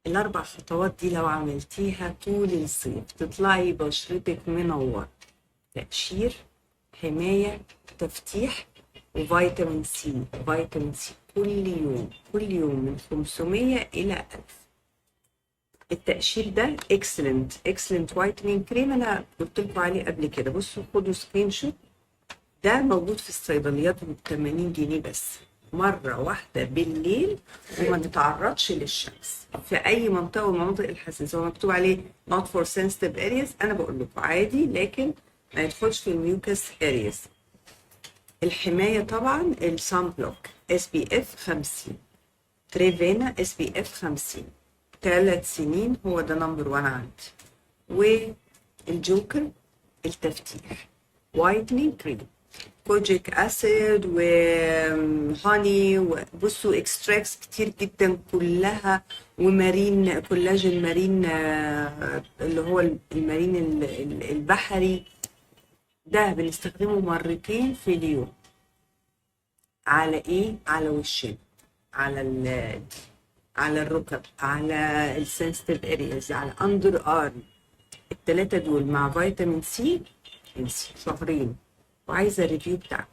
الاربع خطوات دي لو عملتيها طول الصيف تطلعي بشرتك منورة. تقشير، حماية، تفتيح، وفيتامين سي. فيتامين سي كل يوم، كل يوم من 500 إلى 1000. التقشير ده excellent excellent whitening cream، انا قلت لكم عليه قبل كده. بصوا، خدوا screenshot، ده موجود في الصيدليات ب 80 جنيه بس. مرة واحدة بالليل وما نتعرضش للشمس في أي منطقة من المناطق الحساسة. هو مكتوب عليه not for sensitive areas، أنا بقول لكم عادي، لكن ما يدخلش في ال mucous areas. الحماية طبعا ال sunblock SPF 50، تريفينا SPF 50، 3 سنين، هو ده number 1 عندي. والجوكر التفتيح whitening cream، kojic acid و honey، وبصوا extracts كتير جدا كلها، و marine collagen marine، اللي هو ال marine البحري. ده بنستخدمه مرتين في اليوم. على ايه؟ على وشنا، على الركب، على ال sensitive areas، على underarm. التلاتة دول مع فيتامين سي، انسي شهرين. وعايزه ال review بتاعكم.